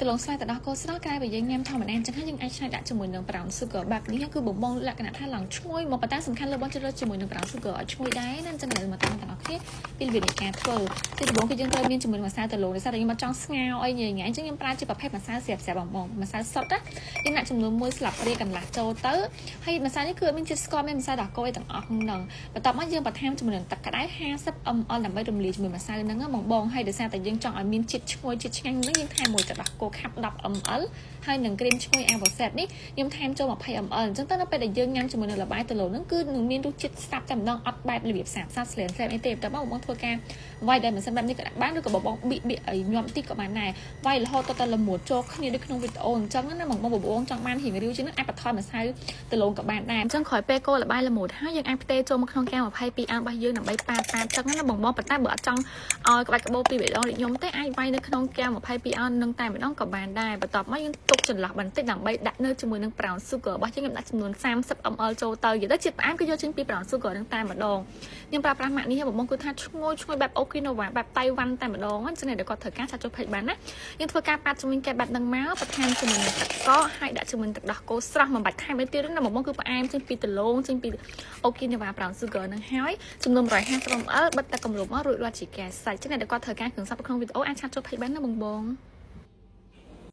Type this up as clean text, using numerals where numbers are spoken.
ដំឡូងស្វាយទឹកដោះគោស្រស់ក្រៅពីយើងញ៉ាំធម្មតាអញ្ចឹងហើយយើងអាចច្នៃដាក់ជាមួយនឹង brown sugar បែបនេះគឺបងបងលក្ខណៈថាឡើងឈ្ងុយមកប៉ុន្តែសំខាន់លើបងជ្រើសរើសជាមួយនឹង brown sugar ឲ្យឈ្ងុយដែរណាអញ្ចឹងឥឡូវមកតាមទាំងអស់គ្នាពីរបៀបនៃការធ្វើទីដំបូងគឺយើងត្រូវមានជាមួយនឹងម្សៅដំឡូងដោយសារតែខ្ញុំមកចង់ស្ងោរអីញ៉ៃញ៉ៃអញ្ចឹងខ្ញុំប្រើជាប្រភេទម្សៅស្រាប់ស្រាប់បងបងម្សៅសុទ្ធណាយើងដាក់ចំនួន1ស្លាបព្រាកន្លះចូលទៅហើយម្សៅនេះគឺអត់មានជាតិស្ករមានម្សៅដោះគោអីទាំងអស់ហ្នឹងបន្ទាប់មកយើងបន្ថែមជាមួយនឹងទឹកក្តៅ50 ml ដើម្បីរំលាយជាមួយម្សៅហ្នឹងបងបងហើយដោយសារតែយើងចង់ឲ្យមានជាតិឈ្ងុយជាតិឆ្ងាញ់ហ្នឹងយើងថែមមួយទឹកដោះគោខាប់10 ml ហើយនឹងគ្រីមឈ្ងុយ Avocet នេះខ្ញុំថែមចូល20 ml អញ្ចឹងទៅនៅពេលដែលយើងញ៉ាំជាមួយនឹងល្បាយដំឡូងហ្នឹងគឺនឹងមានរសជាតិស្រាប់តែម្ដងអត់បែបរបៀបសាបសាបស្លែមស្លែមអីទេតែបងបងធ្វើការវាយដោយម៉ាស៊ីនបែបនេះក៏បានឬក៏បងបងបៀកបៀកឲ្យញាំតិចក៏បានដែរវាយរហូតទៅតែល្មួតចូលគ្នាដូចក្នុងវីដេអូអញ្ចឹងណាបងបងបងចង់បានរៀងរាវជាងហ្នឹងអាចបន្ថយម្សៅដំឡូងក៏បានដែរអញ្ចឹងក្រោយពេលកូរល្បាយល្មួតហើយយើងអាចផ្ទេរចូលមកក្នុងកែវ22អោនរបស់យើងដើម្បីប៉ាតប៉ាតចឹងណាបងបងប៉ុន្តែបើអត់ចង់ឲ្យក្បាច់ក្បូរពីបេះដូងដូចខ្ញុំទេអាចវាយនៅក្នុងកែវ22អោននឹងតែម្ដងក៏បានដែរបន្ទាប់មកយើងទុកចន្លោះបន្តិចដើម្បីដាក់នៅជាមួយនឹង brown sugar របស់យើងខ្ញុំដាក់ចំនួន30 ml ចូលទៅនិយាយទៅជាតិផ្អែមគឺយកចេញពី brown sugar នឹងតែម្ដងខ្ញុំប្រើប្រាស់ម៉ាកនេះបងបងគឺថាឈ្ងុយឈ្ងុយបែប Okinawa បែបតៃវ៉ាន់តែម្ដងអញ្ចឹងអ្នកដែលគាត់ត្រូវការ chat ចូល page បានណាយើងធ្វើការប៉ាត់ជាមួយកែបែបហ្នឹងមកបន្ថែមជាមួយនឹងទឹកកកហើយដាក់ជាមួយទឹកដោះគោស្រស់មិនបាច់ថែមអីទៀតណាបងបងគឺផ្អែមចេញពីដំឡូងចេញពី Okinawa brown sugar ហ្នឹងហើយចំនួន150 ml បិទតែគម្របមករួចរាល់ជាការសាច់ចឹងអ្នកដែលគាត់ត្រូវការគ្រឿងសព្វក្នុងវីដេអូអាច chat ចូល page បានណាបងបង។